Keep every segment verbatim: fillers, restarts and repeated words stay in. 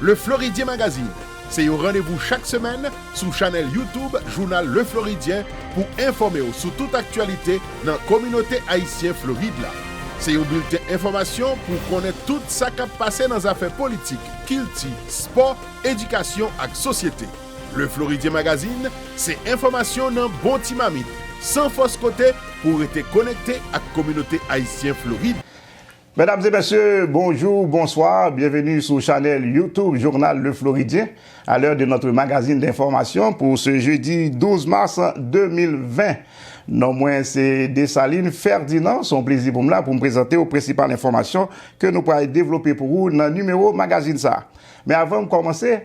Le Floridien Magazine, se yon randevou chak semèn sou chanèl YouTube Jounal Le Floridien pou enfòme w sou tout aktyalite nan kominote ayisyen Florid la. Se yon bilten enfòmasyon pou w konnen tout sa k ap pase nan zafè politik, kilti, spò, edikasyon ak sosyete. Le Floridien Magazine, se enfòmasyon nan bon ti mamit, san fòs kote, pou w rete konekte ak kominote ayisyen Florid. Medam e mesye, bonjou, bonswa, byenveni sou chanèl YouTube Jounal Le Floridien, à l'heure de notre magazine d'information pour ce jeudi douze mars deux mille vingt. Non mwen se Desalin Ferdinand, se yon plezi pou m la pou m prezante w prensipal enfòmasyon ke nou pral devlope pou ou nan nimewo magazin sa a. Men avan m kòmanse,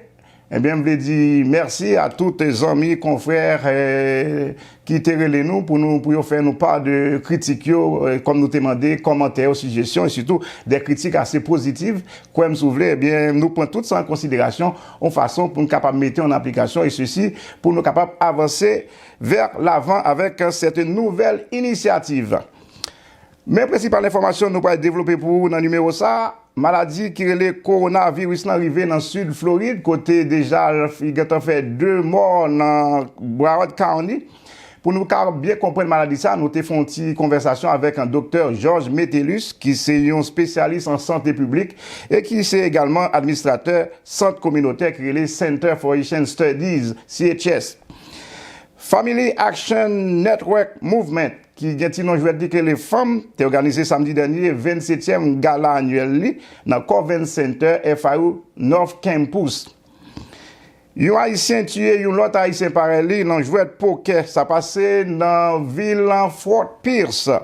Ebyen, m vle di mèsi a tout zanmi, konfrè, eh, ki te rele nou pou nou, pou yo fè nou pa de kritik yo, eh, kòm nou te mande, kòmantè yo, sijesyon, e sitou de kritik ase pozitiv. Kwè m si w vle, ebyen, nou pran tout sa an konsiderasyon, yon fason pou n kapab mete an aplikasyon, e sesi pou nou kapab avanse vers l'avant avec cette nouvelle initiative. Men prensipal enfòmasyon nou pral devlope pou ou nan nimewo sa a, maladi ki rele kowonaviris lan rive nan sid Florid, kote deja li gentan fè de mò nan Broward County. Pou nou ka byen konprann maladi sa a, nou te fè yon ti konvèsasyon avèk an doktè Georges Metellus, ki se yon espesyalis an sante piblik e ki se egalman administratè sant kominotè ki rele Center for Haitian Studies, C H S. Family Action Network Movement, ki gen ti non jwèt li ke le fanm, te òganize samdi dènye vennsetyèm gala anyèl li nan Covent Center, F I U North Campus. Yon Ayisyen tiye yon lòt Ayisyen parèy li nan jwèt pokè. Sa pase nan vil Fort Pierce.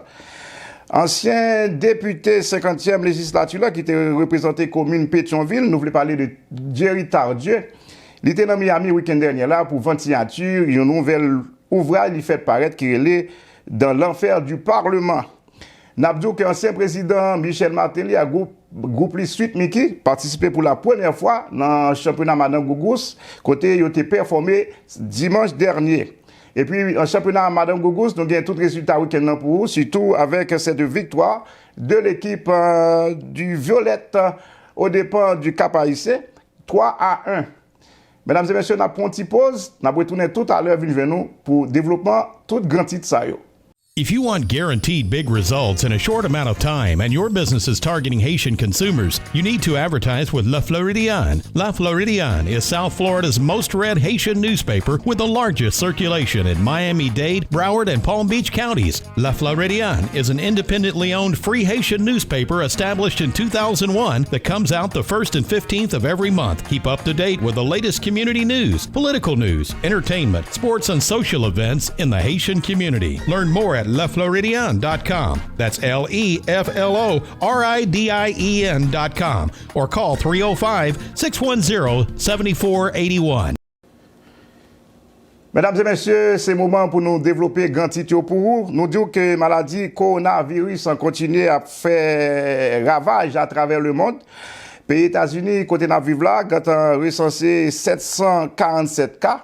Ansyen depite senkantyèm lejislati la ki te reprezante komin Petyonvil, nou vle pale de Jerry Tardieu, li te nan Miami wikenn dènye la pou vant siyati yon nouvèl ouvraj li fèt parèt ki rele Dans l'enfer du Parlement. N ap di w ke ansyen prezidan Michel Martelly ak gwoup, gwoup li Sweet Micky patisipe pou la premyè fwa nan chanpyona Madan Gougous, kote yo te pèfòme dimanch dènye. Epi, an chanpyona Madan Gougous, nou gen tout rezilta wikenn nan pou ou, sitou avèk cette victoire de l'équipe, euh, du Violette aux dépens du Cap-Haïtien, twa a en. Medam e mesye, n ap pran yon ti poz, n ap retounen toutalè vin jwenn nou pou devlopman tout gran tit sa yo. If you want guaranteed big results in a short amount of time and your business is targeting Haitian consumers, you need to advertise with Le Floridian. Le Floridian is South Florida's most read Haitian newspaper with the largest circulation in Miami-Dade, Broward, and Palm Beach counties. Le Floridian is an independently owned free Haitian newspaper established in two thousand one that comes out the first and fifteenth of every month. Keep up to date with the latest community news, political news, entertainment, sports, and social events in the Haitian community. Learn more at le floridian dot com. That's L E F L O R I D I E N dot com or call three oh five, six one zero, seven four eight one. Medam e mesye, se moman pou nou devlope gran tit yo pou ou. Nou di w ke maladi kowonaviris an kontinye ap fè ravaj atravè lemonn. Peyi Etazini, kote n ap viv la, gentan resanse sèt san karannsèt ka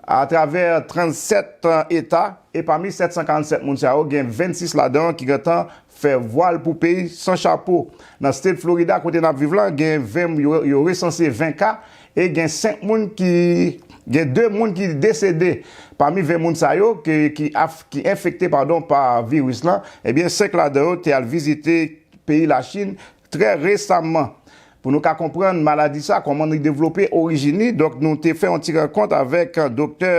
atravè trannsèt eta, e pami sèt san karannsèt moun sa yo, gen vennsis ladan yo ki gentan fè vwal pou peyi san chapo. Nan state Florida, kote n ap viv la, gen ven, yo, yo resanse ven ka, e gen senk moun ki, gen de moun ki desede pami ven moun sa yo ke, ki af-, ki enfekte, padon, pa viris lan. Ebyen, senk ladan yo te al vizite peyi Lachin trè resaman. Pou nou ka konprann maladi sa, kòman li devlope, orijin li, donk nou te fè yon ti rankont avèk, euh, doktè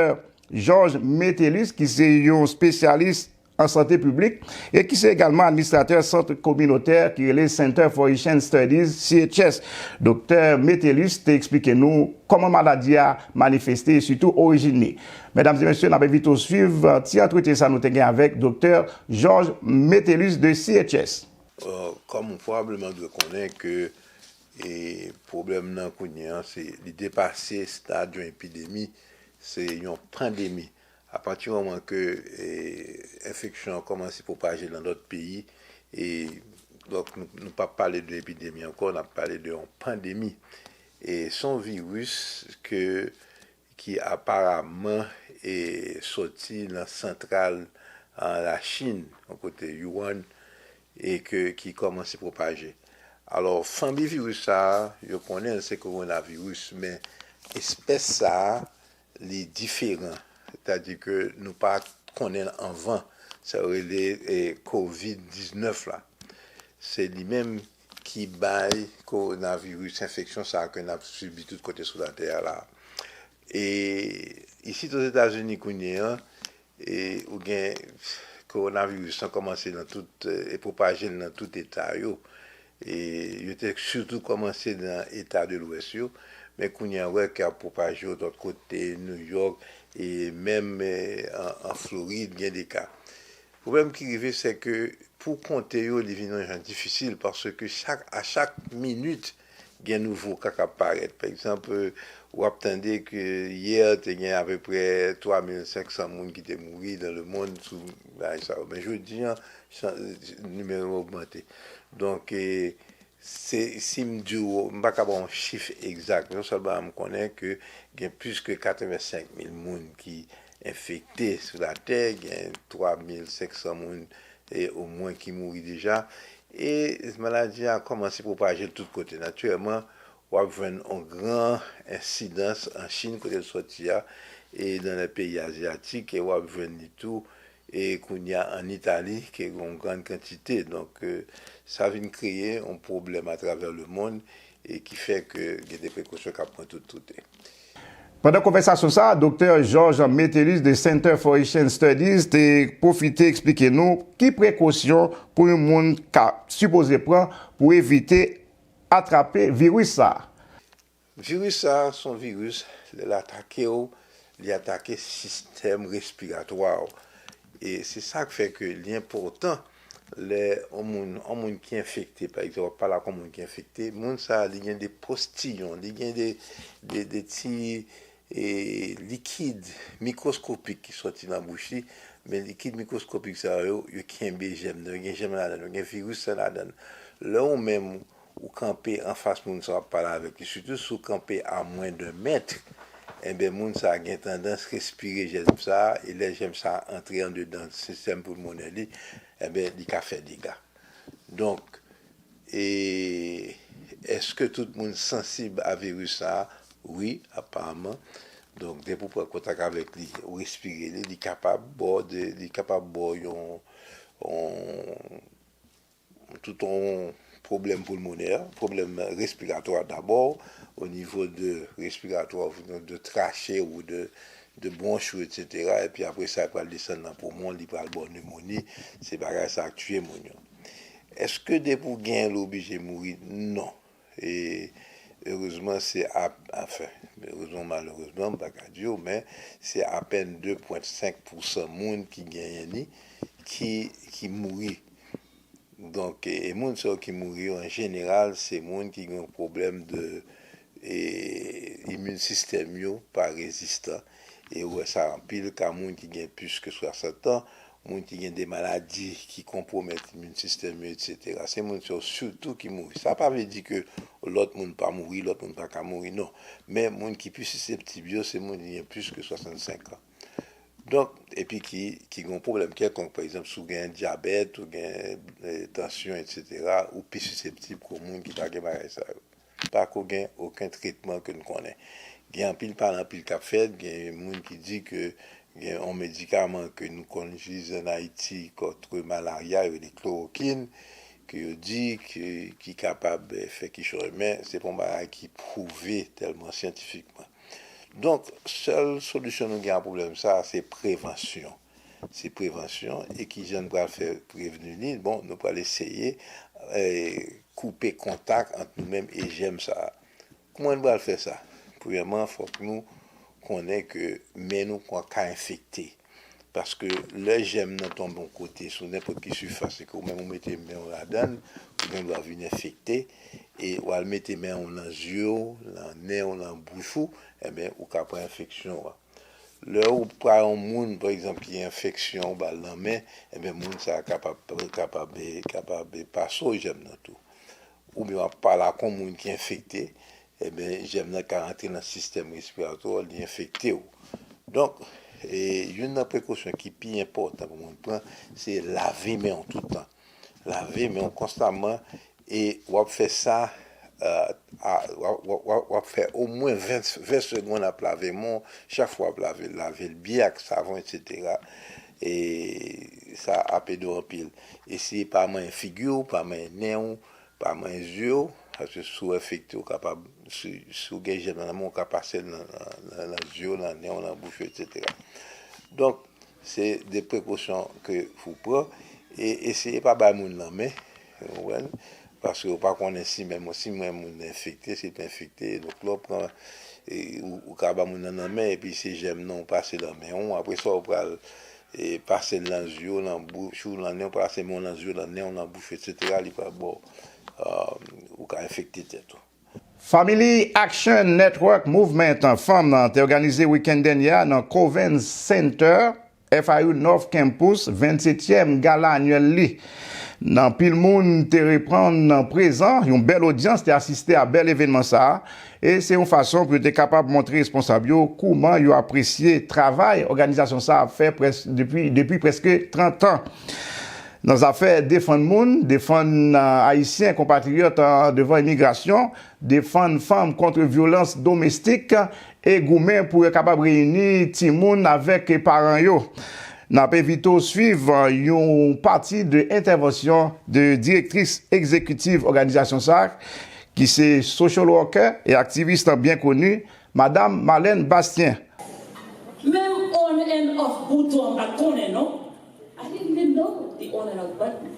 Georges Metellus, ki se yon espesyalis an sante piblik e ki se egalman administratè sant kominotè ki rele Center for Haitian Studies, C H S. Doktè Metellus te eksplike nou kòman maladi a manifeste e sitou orijin li. Medam e mesye, n ap envite w swiv, euh, ti antretyen sa nou te gen avèk doktè Georges Metellus de C H S. Euh, kòm ou pwobableman dwe konnen ke, e, pwoblèm nan kounye a, se, li depase stad yon epidemi, se yon pandemi. Apati moman ke, e, enfeksyon an kòmanse pwopaje nan lòt peyi, e, donk, nou, nou p ap pale de epidemi ankò, n ap pale de yon pandemi. E se yon viris ke, ki aparaman, e, soti nan santral, a, Lachin, yon kote Wuhan, e ke, ki kòmanse pwopaje. Alò, fanmi viris sa a, yo konnen l se kowonaviris, men espès sa a, li diferan. Sètadi ke nou pa konnen l anvan. Sa yo rele, e, kovid diznèf la. Se li menm ki bay kowonaviris, enfeksyon sa a ke n ap sibi tout kote sou latè a la. E isit Ozetazini kounye a, e ou gen kowonaviris lan kòmanse nan tout, e pwopaje l nan tout eta yo. E yo te sitou kòmanse nan eta de lwès yo, men kounye a wè ke ap pwopaje yo lòt kote, New York, e menm, e, an, an Florid, gen de ka. Pwoblèm ki rive, se ke pou konte yo, li vin yon jan difisil, paske chak, a chak minit, gen nouvo ka k ap parèt. Pa egzanp, e, w ap tande ke yè, te gen apeprè twa mil senk san moun ki te mouri dans le monde sou bagay sa yo. Men jodi a, chan-, nimewo a ogmante. Donk, e, se, si m di w, m pa ka ba w yon chif egzak, men yon sèl bagay m konnen ke gen plis ke katrevensenk mil moun ki enfekte sou latè, gen twa mil senk san moun, e, omwen ki mouri deja. E maladi a kòmanse pwopaje l tout kote. Natirèlman, w ap jwenn yon gran ensidans an Chin, kote l sòti a, e nan lè peyi azyatik, e w ap jwenn li tou, e kounye a an Itali, ke gen yon grann kantite. Donk, e, sa vin kreye yon pwoblèm atravè lemonn, e ki fè ke gen de prekosyon k ap pran tout kote. Pandan konvèsasyon sa a, Doktè Georges Metellus de Center for Asian Studies te pwofite eksplike nou ki prekosyon pou yon moun ka sipoze pran pou evite atrape viris sa a. Viris sa a se yon viris, lè l atake w, li atake sistèm respiratwa w. E se sa k fè ke li enpòtan lè yon moun, yon moun ki enfekte, pa egzanp, w ap pale ak yon moun ki enfekte, moun sa a, li gen de postiyon, li gen de, de, de ti, e, likid mikwoskopik ki sòti nan bouch li, men likid mikwoskopik sa yo, yo kenbe jèm nan, yo gen jèm ladan l, yo gen viris lan ladan l. Lè ou menm, ou kanpe anfas moun sa w ap pale avèk li, sitou si w kanpe a mwen de mèt, enben, moun sa a gen tandans respire jèm sa a, e lè jèm sa a antre andedan sistèm pulmonè li, enben, li ka fè dega. Donk, e, èske tout moun sansib a viris sa a? Wi, aparaman. Donk, depi w pran kontak avèk li, ou respire li, li kapab ba w de, li kapab ba w yon, yon, tout yon pwoblèm pulmonè, pwoblèm respiratwa dabò, o nivo de respiratwa, de trache ou de, de bwonch ou, etsetera. Epi apre sa, li pral desann nan poumon, li pral ba w nemoni. Se bagay sa k tiye moun yo. Èske depi w genyen l, ou oblije mouri? Non. E erezman, se ap-, anfen, erezman, malerezman, m pa ka di w, men se apèn de pwen senk pousan moun ki genyen li ki, ki mouri. Donk, e, e moun sa yo ki mouri yo, an jeneral, se moun ki gen yon pwoblèm de, e, imin sistèm yo pa rezistan. E ou wè sa anpil ka moun ki gen plis ke swasant an, moun ki gen de maladi ki konpwomèt imin sistèm yo, etsetera. Se moun sa yo sitou ki mouri. Sa pa vle di ke lòt moun pa mouri, lòt moun pa ka mouri, non. Men moun ki pi siseptib yo, se moun ki gen plis ke swasannsenk an. Donk, epi ki, ki gen yon pwoblèm kèlkonk, pa egzanp, si w gen dyabèt, ou gen, e, tansyon, etsetera, ou pi siseptib ke yon moun ki pa gen bagay sa yo. Pa ko gen okenn tretman ke n konnen. Gen anpil pale anpil k ap fèt, gen moun ki di ke gen yon medikaman ke nou konn itilize ann Ayiti kont malarya, yo rele klorokin, ke yo di ke, ki kapab, e, fè kichòy, men se pa yon bagay ki pwouve tèlman syantifikman. Donk, sèl solisyon nou gen a pwoblèm sa a, se prevansyon. Se prevansyon, e kijan n pral fè prevni li? Bon, nou pral eseye, e, koupe kontak ant nou menm e jèm sa a. Kouman n pral fè sa? Premyèman, fòk nou konnen ke men nou ka enfekte. Paske lè jèm nan tonbe yon kote, sou nenpòt ki sifas, e ke ou menm ou mete men w ladan l, ou gen dwa vin enfekte, e w al mete men w nan zye w, nan nen w, nan bouch ou, enben, ou ka pran enfeksyon an. Lè ou pran yon moun, pa egzanp, ki enfeksyon, ou ba l nan men, enben, moun sa a kapab, kapab, kapab pase w jèm nan tou. Oubyen w ap pale ak yon moun ki enfekte, enben, jèm nan ka rantre nan sistèm respiratwa w, li enfekte w. Donk, e, youn nan prekosyon ki pi enpòtan pou moun pran, se lave men w tout tan. Lave men w konstaman, E w ap fè sa, euh, a, w ap, w ap, w ap, w ap fè omwen ven, ven segonn ap lave men w, chak fwa w ap lave, lave l byen ak savon, etsetera. E sa ap ede w anpil. Eseye pa manyen figi w, pa manyen nen w, pa manyen zye w, paske si w enfekte, w kapab, si, si w gen jèm nan men w, w ka pase l nan, nan, nan, nan zye w, nan nen w, nan bouch ou, etsetera. Donk, se de prekosyon ke pou pran. E eseye pa bay moun nan men, ou konprann? Paske ou pa konnen si menm, si menm moun nan enfekte, si l pa enfekte. Donk, lè w pran, e, ou, ou ka ba moun nan nan men, epi se jèm nan ou pase nan men w. Apre sa, ou pral, e, pase l nan zye w, nan bouch ou, nan nen w, pase men w nan zye w, nan nen w, nan bouch ou, etsetera. Li pral ba w, e, ou ka enfekte tèt ou. Family Action Network Movement, fanm nan, te òganize wikenn dènye a nan Covens Center, F I U North Campus, vennsetyèm gala anyèl li. Anpil moun te reprann prezan, yon bèl odyans te asiste a bèl evènman sa a, e se yon fason pou yo te kapab montre responsab yo kouman yo apresye travay òganizasyon sa a ap fè près-, depi, depi prèske trant an. Nan zafè defann moun, defann, a, Ayisyen konpatriyòt, a, devan imigrasyon, defann fanm kont vyolans domestik e goumen pou yo kapab reyini timoun avèk paran yo. N ap envite w swiv, a, yon pati de entèvansyon de direktris egzekitiv òganizasyon sa a, ki se social worker e aktivis byen koni, Madam Marlène Bastien. Menm on and off bouton an m pa t konnen non. I didn't even know the on and off button.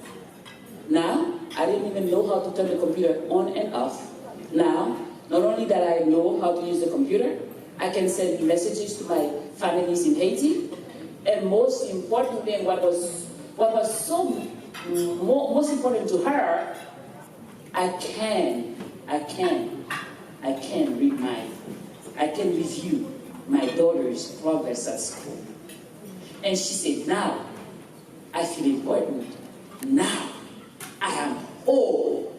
Now, I didn't even know how to turn the computer on and off. Now, not only that I know how to use the computer, I can send messages to my families in Haiti. And most important thing, what was, what was so mo-, most important to her, I can, I can, I can read my, I can review my daughter's progress at school. And she said, "Now I feel important. Now I am whole."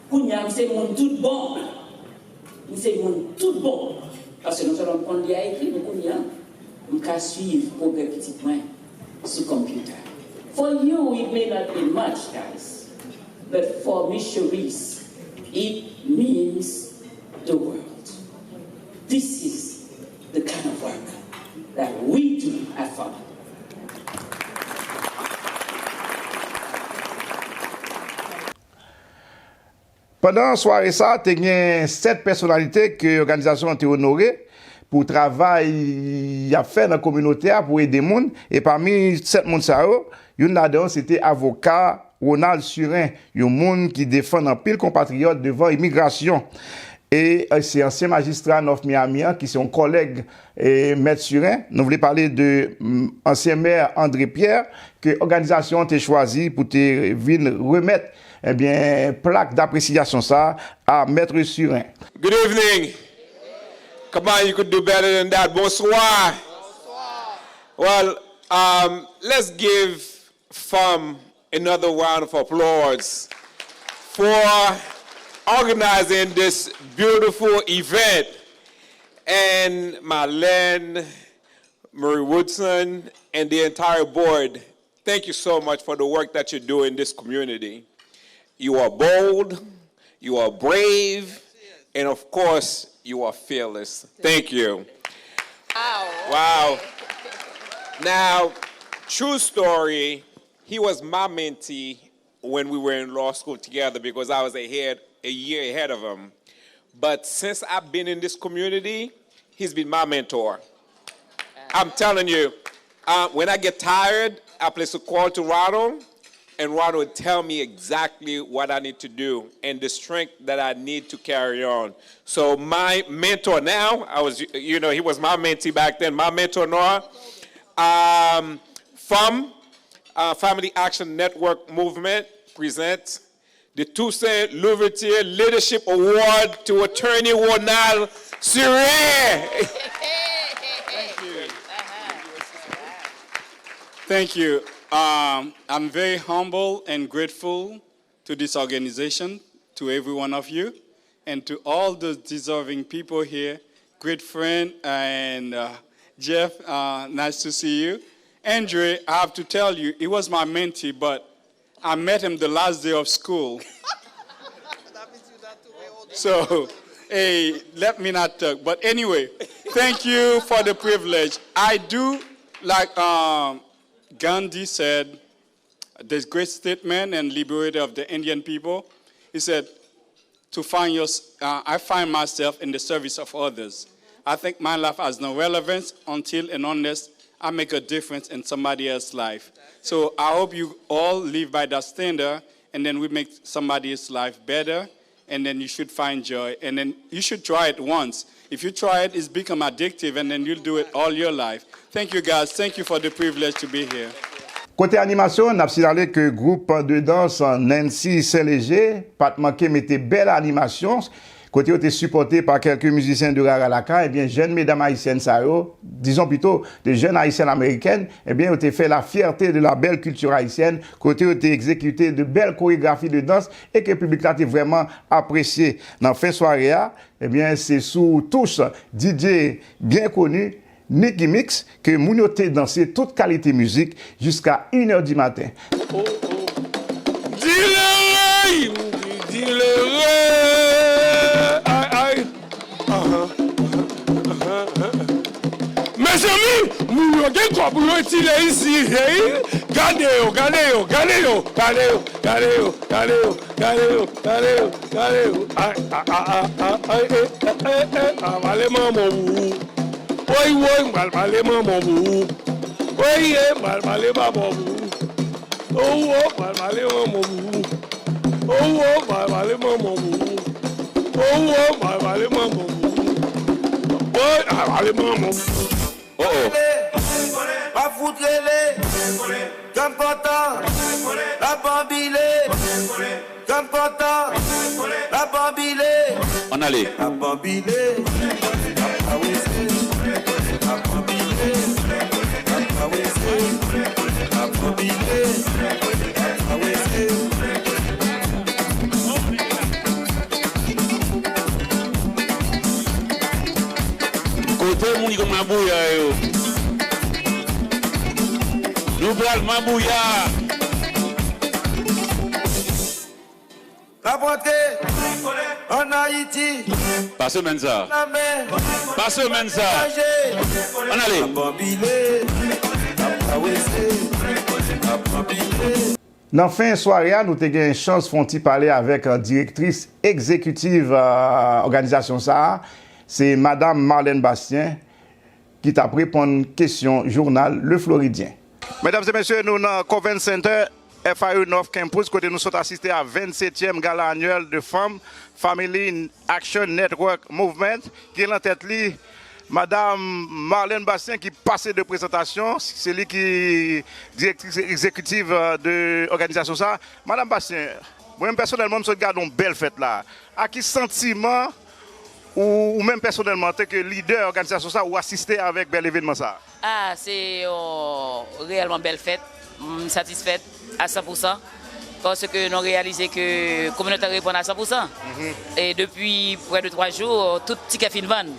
Kounye a, m se moun tout bon. M se moun tout bon. Paske non sèlman m konn li a ekri, men kounye a, m ka swiv pwogrè pitit mwen sou konpyouta. For you, it may not be much, guys, but for Miss Cherise, it means the world. This is the kind of work that we do at FAMU. Pandan sware sa a, te gen sèt pèsonalite ke òganizasyon an te onore pou travay y ap fè nan kominote a pou ede moun. E pami sèt moun sa yo, youn ladan yo se te avoka Ronald Surin, yon moun ki defann anpil konpatriyòt devan imigrasyon. E, e, se ansyen majistra North Miami an, ki se yon kòlèg, e, Mèt Surin. Nou vle pale de, mm, ansyen mè André Pierre, ke òganizasyon an te chwazi pou te vin remèt, ebyen, plak dapresyasyon sa a Mèt Surin. Good evening. Come on, you could do better than that. Bonsoir. Well, um, let's give FAMU another round of applause for organizing this beautiful event. And Marlène, Marie Woodson, and the entire board, thank you so much for the work that you do in this community. You are bold, you are brave, and of course, you are fearless. Thank you. Wow. Now, true story, he was my mentee when we were in law school together because I was ahead, a year ahead of him. But since I've been in this community, he's been my mentor. I'm telling you, uh, when I get tired, I place a call to Ronald, and Ronald will tell me exactly what I need to do and the strength that I need to carry on. So my mentor now, I was, you know, he was my mentee back then, my mentor now, um, FAMU, uh, Family Action Network Movement presents the Toussaint Louverture Leadership Award to Attorney Ronald Surin. Thank you. Thank you. Um, I'm very humble and grateful to this organization, to every one of you, and to all the deserving people here. Great friend and, uh, Jeff, uh, nice to see you. Andre, I have to tell you, he was my mentee, but I met him the last day of school. So, hey, let me not talk. But anyway, thank you for the privilege. I do, like um, Gandhi said, this great statesman and liberator of the Indian people. He said, to find your, uh, I find myself in the service of others. I think my life has no relevance until and unless I make a difference in somebody else's life. So I hope you all live by that standard, and then we make somebody else's life better, and then you should find joy, and then you should try it once. If you try it, it's become addictive, and then you'll do it all your life. Thank you guys. Thank you for the privilege to be here. Kote animasyon, n ap siyale ke gwoup de dans Nancy Saint Léger pa t manke mete bèl animasyon, kote yo te sipòte pa kèlke mizisyen de Rara Lakay. Ebyen, jèn medam ayisyèn sa yo, dizon pito, de jèn ayisyèn amerikèn, ebyen, yo te fè la fierté de la belle culture haïtienne, kote yo te egzekite de bèl koregrafi de dans e ke piblik la te vrèman apresye. Nan fen sware a, ebyen, se sou tous D J byen koni, Nicky Mix, ke moun yo te danse tout kalite mizik jiska inè di maten. Dilere, dilere, ay, ay. Ahan, ahan, ahan, ahan. Mezanmi, moun yo gen kòb pou yo etile isi, hey. Gade yo, gade yo, gade yo, gade yo, gade yo, gade yo, gade yo, gade yo, gade yo. Ay, a, a, a, a, ay, eh, eh, eh, eh, a, pale manman ou. Woy, woy, m pral pale manman pou ou. Woy, ye, m pral pale manman pou ou. Oh, oh, m pral pale manman pou ou. Oh, oh, m pral pale manman pou ou. Oh, oh, m pral pale manman pou ou. Woy, m pral pale manman pou ou. Oh, oh. M ap fout rele. Kè m kontan. L ap banbile. Kè m kontan, l ap banbile. Ann ale. L ap banbile, l ap kawese, l ap banbile, l ap kawese, l ap banbile, l ap kawese. Kote moun ki konn mabouya yo? Nou pral mabouya. L ap rantre ann Ayiti. Pa semèn sa. Pa semèn sa. Ann ale. Nan fen sware a, nou te gen chans fè yon ti pale avèk, euh, direktris egzekitiv, euh, òganizasyon sa a, se Madam Marlène Bastien, ki t ap reponn kesyon jounal Le Floridien. Medam e mesye, nou nan Covent Center, F I U North Campus, kote nou sot asiste a vennsetyèm gala anyèl de fanm, Family Action Network Movement, ki gen lan tèt li Madam Marlène Bastien, ki pase de prezantasyon, se li ki direktris egzekitiv, euh, de òganizasyon sa. Madam Bastien, mwen menm pèsonèlman, m sot gade yon bèl fèt la. A ki santiman ou, ou menm pèsonèlman, antanke lidè òganizasyon sa, ou asiste avèk bèl evènman sa? Ah, se yon reyèlman bèl fèt. M satisfèt a san pou san, paske nou reyalize ke kominote a reponn a san pou san. E depi prè de twa jou, tout tikè fin vann.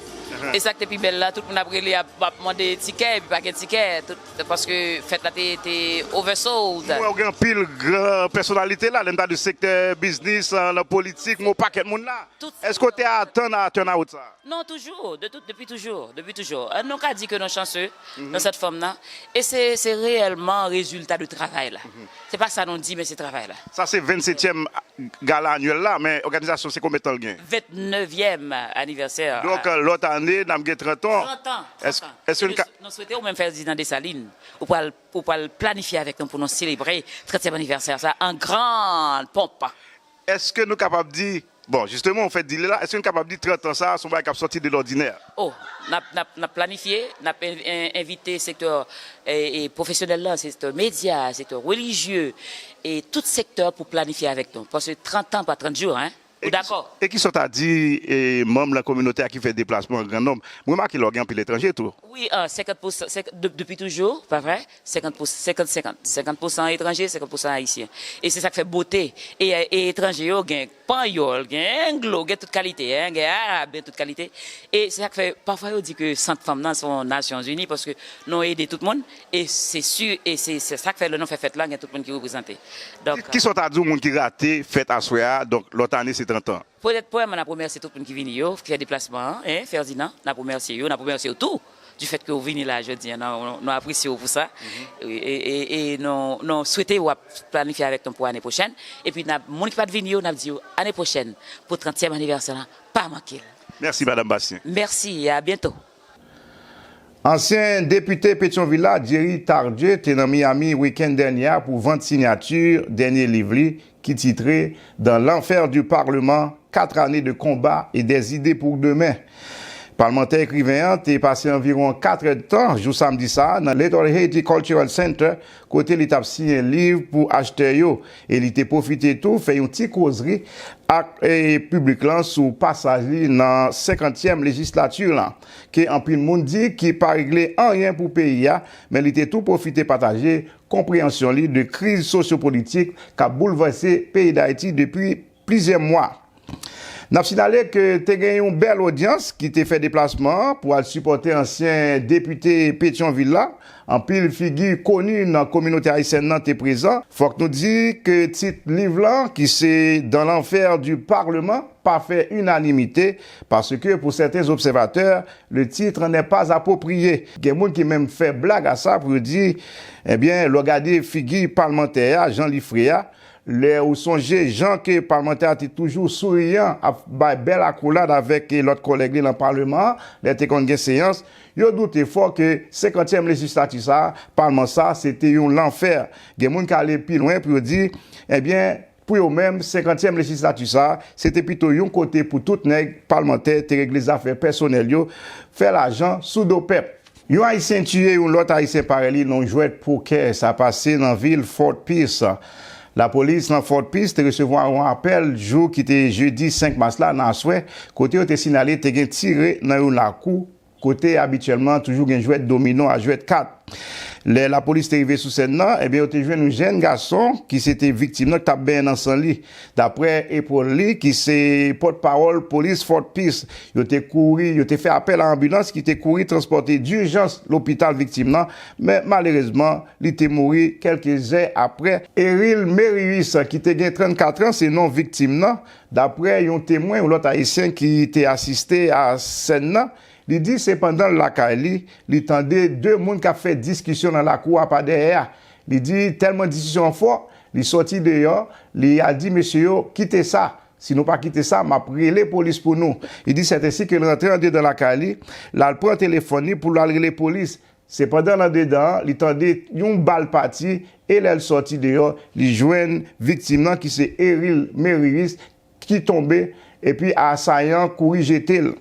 E sa k te pi bèl la, tout moun ap rele, ap, ap mande tikè, epi pa gen tikè, tout, paske fèt la te, te oversold. Mwen wè w gen anpil gran pèsonalite la, lè n ta di sektè biznis, nan politik, men yon pakèt moun la. Èske w te atann a turnout sa? Non, toujou, de tout, depi toujou, depi toujou. Euh, nou ka di ke nou chanse nan sèt fòm nan. E se, se reyèlman rezilta de travay la. Se pa sa nou di, men se travay la. Sa se vennsetyèm gala anyèl la, men òganizasyon se konbyen tan l gen? Vennnevyèm anivèsè. Donk, euh, lòt ane, n ap gen trant an. Trant an, trant an. Èske nou ka... Nou swete ou menm fè di nan Desalin, ou pral, ou pral planifye avèk nou pou nou selebre trantyèm anivèsè sa an gran ponp. Èske nou kapab di, bon, jisteman, ou fè di li la, èske nou kapab di trant an sa a, se yon bagay k ap sòti de lòdinè? Oh, n ap, n ap, n ap planifye, n ap en-, en-, envite sektè, e, e, pwofesyonèl la, sektè medya, sektè relijye, e tout sektè pou planifye avèk nou. Paske trant an pa trant jou, en. Ou dakò? E kisa w ta di e, manm nan kominote a ki fè deplasman an gran nonb? M remake lè w gen anpil etranje tou. Wi, an senkant pousan, depi toujou, pa vre? Senkant pousan, senkant senkant. Senkant pousan etranje, senkant pousan ayisyen. E se sa k fè bote. E, e etranje yo gen panyòl, gen anglo, gen tout kalite, gen arab, gen tout kalite. E se sa k fè, pafwa yo di ke sant fanm nan se yon Nasyonzini, paske nou ede tout moun. E se si, e se sa k fè lè nou fè fèt la, gen tout moun ki reprezante. Donk, kisa w ta di yon moun ki rate fèt aswè a, donk lòt ane se trant an? Petèt premyèman, n ap remèsye tout moun ki vini yo, ki fè deplasman an, en, Ferdinand, n ap remèsye yo, n ap remèsye w tou, du fait ke w vini la jodi a, nou, nou apresye w pou sa. E, e, e, e nou, nou swete w ap planifye avèk nou pou ane pwochèn. Epi, n ap, moun ki pa t vini yo, n ap di yo ane pwochèn, pou trantyèm anivèsè la, pa manke l. Mèsi, Madanm Bastien. Mèsi, e a byento. Ansyen depite Petyonvil la, Jerry Tardieu, te nan Miami wikenn dènye a pou vant sinyati dènye liv li ki titre Dans l'enfer du Parlement, quatre années de combat et des idées pour demain. Palmantè ekriven an te pase anviwon kat èdtan jou samdi sa a nan Little Haiti Cultural Center, kote li t ap siyen liv pou achtè yo, e li te pwofite tou fè yon ti kozri ak e, piblik lan sou pasaj li nan senkantyèm lejislati lan, ke anpil moun di ki pa regle anyen pou peyi a, men li te tou pwofite pataje konpreyansyon li de kriz sosyopolitik k ap boulvèse peyi Dayiti depi plizyè mwa. N ap sinyale ke te gen yon bèl odyans ki te fè deplasman an pou al sipòte ansyen depite Petyonvil la. Anpil figi koni nan kominote ayisyèn nan te prezan. Fòk nou di ke tit liv lan, ki se Dans l'enfer du Parlement, pa fè inanimite, paske pou sèten obsèvatè, le titre n'est pas approprié. Gen moun ki menm fè blag a sa pou yo di, ebyen, lè w gade figi palmantè a, jan li fre a, lè ou sonje jan ke palmantè a te toujou souriyan, ap bay bèl akolad avèk lòt kòlèg li nan palman an, lè te konn gen seyans, yo doute fò ke senkantyèm lejislati sa a, palman sa a, se te yon lanfè. Gen moun k ale pi lwen pou yo di, ebyen, pou yo menm, senkantyèm lejislati sa a, se te pito yon kote pou tout nèg palmantè te regle zafè pèsonèl yo, fè lajan sou do pèp. Yon Ayisyen tiye yon lòt Ayisyen parèy li nan yon jwèt pokè. Sa pase nan vil Fort Pierce. Lapolis nan Fort Pierce te resevwa yon apèl jou ki te jedi senk mas la nan aswè, kote yo te sinyale te gen tire nan yon lakou kote abityèlman toujou gen jwèt domino a jwèt kat. Lè lapolis te rive sou sèn nan, ebyen, yo te jwenn yon jèn gason ki se te viktim nan, ki t ap benyen nan san li. Daprè April Lee, ki se pòtpawòl polis Fort Pierce, yo te kouri, yo te fè apèl a anbilans ki te kouri transpòte dijans lopital viktim nan, men malerezman, li te mouri kèlke zè aprè. Eril Merius, ki te gen trannkat an, se non viktim nan. Daprè yon temwen, yon lòt Ayisyen ki te asiste a sèn nan, li di se pandan l lakay li, li tande de moun k ap fè diskisyon nan lakou a pa dèyè a. Li di tèlman diskisyon an fò, li sòti deyò, li al di mesye yo, "Kite sa. Si nou pa kite sa, m ap rele polis pou nou." Li di sètèsi ke l rantre andedan lakay li, l al pran telefòn li pou l al rele polis. Sepandan, l andedan an, li tande yon bal pati e lè l sòti deyò, li jwenn viktim nan ki se Eril Merius ki tonbe epi asayan an kouri jete l.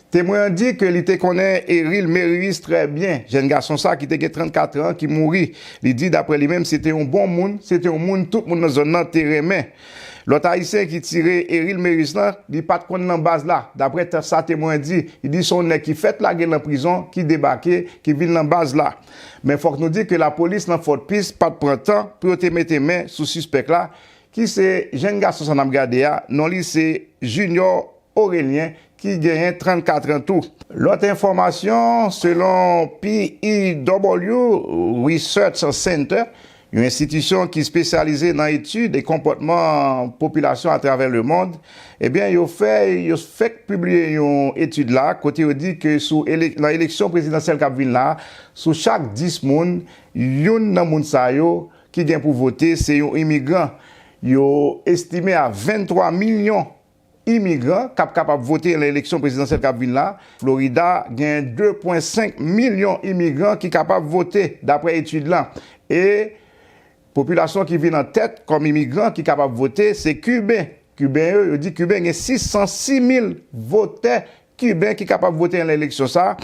Temwen an di ke li te konnen Eril Merius trè byen, jèn gason sa ki te gen trannkat an ki mouri. Li di daprè li menm se te yon bon moun, se te yon moun tout moun nan zòn nan te renmen. Lòt Ayisyen ki tire Eril Merius lan, li pa t konn nan baz la. Daprè sa temwen an di, li di se yon nèg ki fèt lage l nan prizon, ki debake, ki vin nan baz la. Men fòk nou di ke lapolis nan Fort Pierce pa t pran tan pou yo te mete men sou sispèk la, ki se jèn gason sa n ap gade a, non li se Junior Aurelien, ki genyen trannkat an tou. Lòt enfòmasyon, selon P E W Research Center, yon enstitisyon ki espesyalize nan etid e konpòtman popilasyon atravè lemonn, ebyen, yo fè, yo fèk pibliye yon etid la, kote yo di ke sou ele-, nan eleksyon prezidansyèl k ap vin la, sou chak dis moun, youn nan moun sa yo ki gen pou vote, se yon imigran. Yo estime a venntwa milyon imigran k ap kapab vote nan eleksyon prezidansyèl k ap vin la. Florida gen de pwen senk milyon imigran ki kapab vote, daprè etid lan. E popilasyon ki vin an tèt kòm imigran ki kapab vote, se Kiben. Kiben yo, yo di Kiben gen sis san sis mil votè Kiben ki kapab vote nan eleksyon sa a.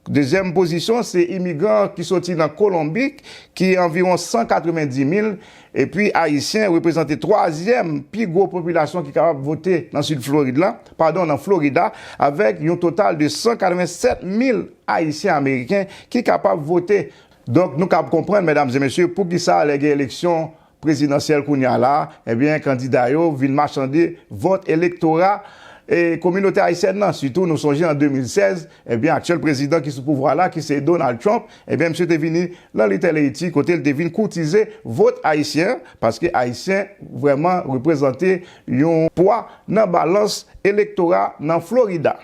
Dezyèm pozisyon, se imigran ki soti nan Kolonbi, ki anviwon san katrevenndis mil, epi Ayisyen reprezante twazyèm pi gwo popilasyon ki kapab vote nan Sid Florid la, padon, nan Florida, avèk yon total de san katrevennsèt mil Ayisyen Ameriken ki kapab vote. Donk, nou kab konprann, medam e mesye, poukisa lè gen eleksyon prezidansyèl kounye a la, ebyen, kandida yo vin machande vòt elektora e kominote ayisyèn nan. Sitou, nou sonje an de mil sèz, ebyen, aktyèl prezidan ki sou pouvwa la, ki se Donald Trump, ebyen, misye te vini nan Little Haiti, kote l te vin koutize vòt ayisyen, paske Ayisyen vrèman reprezante yon pwa nan balans elektora nan Florida.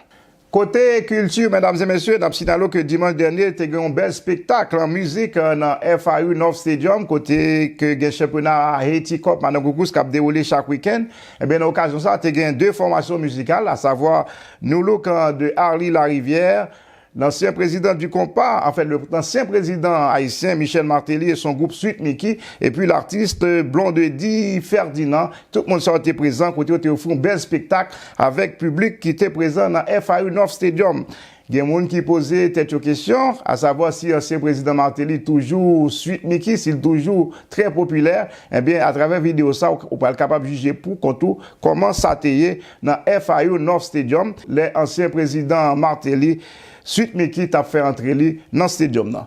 Kote kilti, medam e mesye, n ap siyale ke dimanch dènye, te gen yon bèl espektak mizik, eh, nan F I U North Stadium, kote ke gen chanpyona Haiti Cup Madanm Koukous k ap dewoule chak wikenn. Ebyen, nan okazyon sa, te gen de fòmasyon mizikal, asavwa New Look, eh, de Arly Larivière, l'ancien président du compas, anfèt, le, l'ancien président haïtien Michel Martelly et son groupe Sweet Micky, epi l'artiste Blondedy Ferdinand, tout moun sa yo te prezan, kote yo te ofri yon bèl espektak avèk piblik ki te prezan nan F I U North Stadium. Gen moun ki poze tèt yo kesyon, asavwa si ansyen prezidan Martelly toujou Sweet Micky, si l toujou trè popilè. Ebyen, atravè videyo sa, ou, ou pral kapab jije pou kont ou kòman sa te ye nan F I U North Stadium, lè ansyen prezidan Martelly, Sweet Micky, t ap fè antre li nan stadium nan.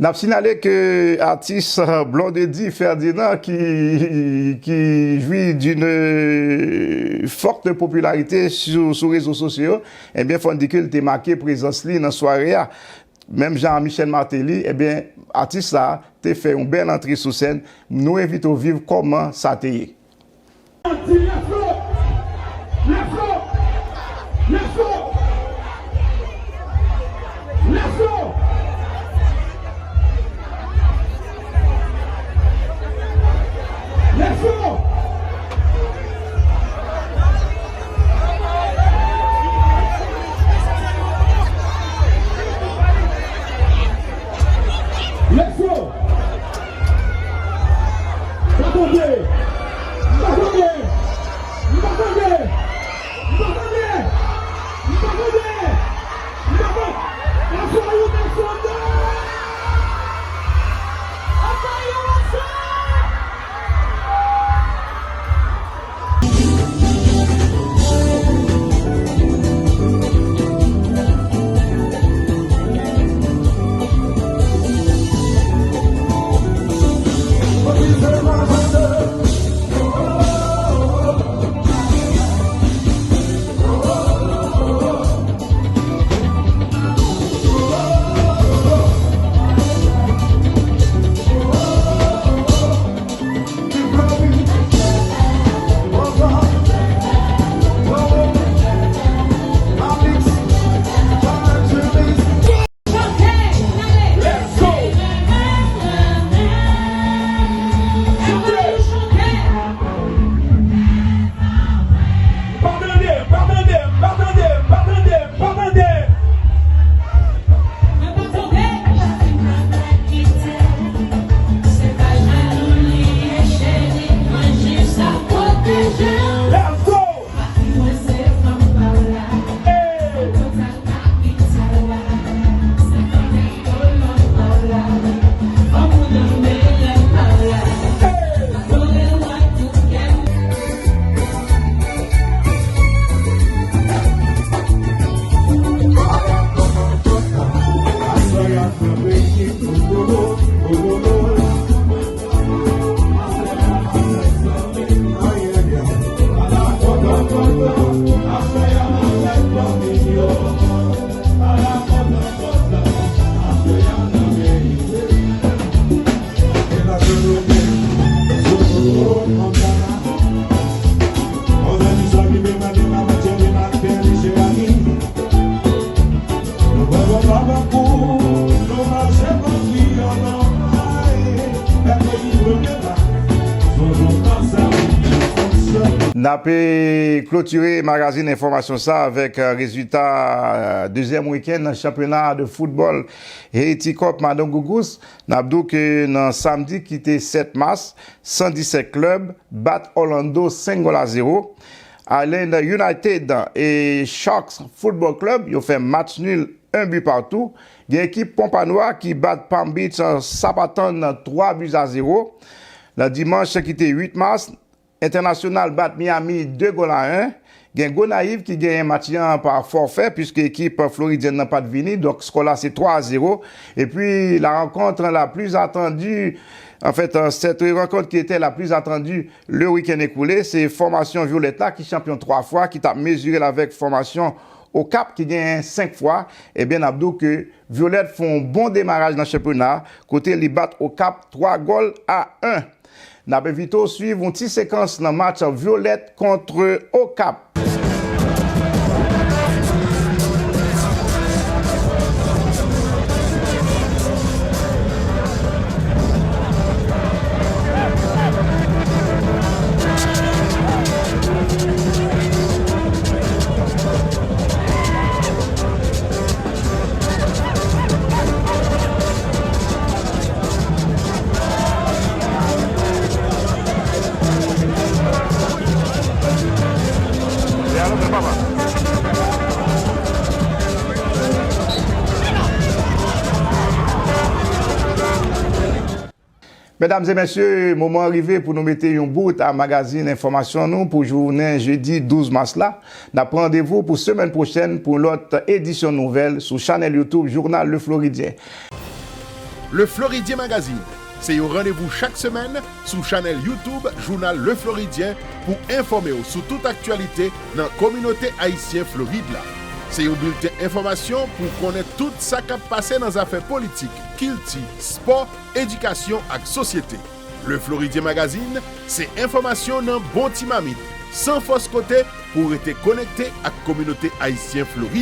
N ap siyale ke atis Blondedy Ferdinand, ki, ki jwi d'une forte popularité sou, sou rezo sosyo yo, ebyen, fò n di ke l te make prezans li nan sware a. Menm jan a Michel Martelly, ebyen, atis sa a te fè yon bèl antre sou sèn. Nou envite w viv kòman sa te ye. Let's go! Let's go! Pa tande! Pa tande! Pa tande! Pa tande! Pa tande! Pa tande! Let's go! N ape klotire magazin enfòmasyon sa avèk, eh, rezilta, eh, dezyèm wikenn nan chanpyona de foutbòl Haiti Cup Madon Gougous. N ap di w ke nan samdi ki te sèt mas, san disèt klèb bat Orlando senk gòl a zewo. Island United e Sharks Football Club, yo fè match nil, en bi patou. Gen ekip Pompanoa ki bat Palm Beach, eh, Sapatan twa bi a zewo. Nan dimanch ki te uit mas, Entènasyonal bat Miami de gòl a en. Gen Gonayiv ki genyen match lan pa fòfè, piske ekip floridyèn nan pa t vini, donk skò la se twa a zewo. Epi, la rencontre la plus attendue, en fait, euh, cette rencontre qui était la plus attendue le week-end écoulé, se fòmasyon Vyolèt la ki chanpyon twa fwa, ki t ap mezire l avèk fòmasyon Okap ki genyen senk fwa. Ebyen, n ap di w ke Vyolèt fè yon bon demaraj nan chanpyona, kote li bat Okap twa gòl a en. N ap envite w swiv yon ti sekans nan match Vyolèt kont Okap. Medam e mesye, moman an rive pou nou mete yon bout a magazin enfòmasyon nou pou jounen jedi douz mas la. N ap pran randevou pou semèn pwochèn pou lòt edisyon nouvèl sou chanèl YouTube Jounal Le Floridien. Le Floridien Magazine, se yon randevou chak semèn sou chanèl YouTube Jounal Le Floridien pou enfòme w sou tout aktyalite nan kominote ayisyen Florid la. Se yon bilten enfòmasyon pou w konnen tout sa k ap pase nan zafè politik, kilti, spò, edikasyon ak sosyete. Le Floridien Magazine, se enfòmasyon nan bon ti mamit, san fòs kote, pou w rete konekte ak kominote ayisyen Florid.